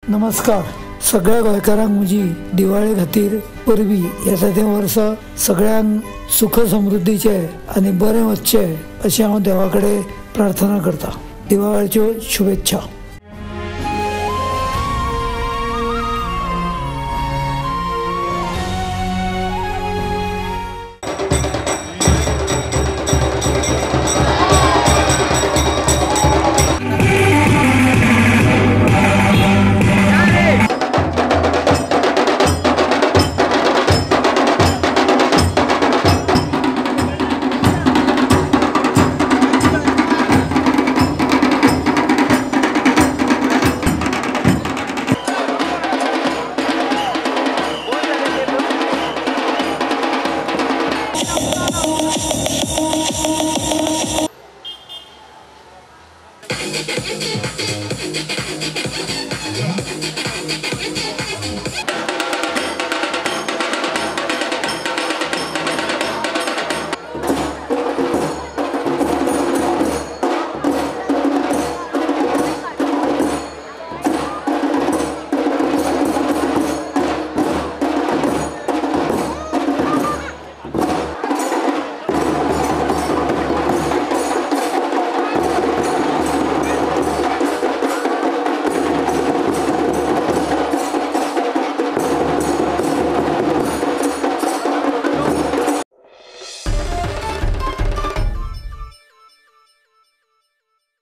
नमस्कार सगळ्या गोंयकारांक म्हजी दिवाळे खातीर परबी. येता तें वर्सा सगळ्यांक सुख समृद्धीचे आनी बरें वचचें अशें हांव देवा कडेन प्रार्थना करता. दिवाळेच्यो शुभेच्छा.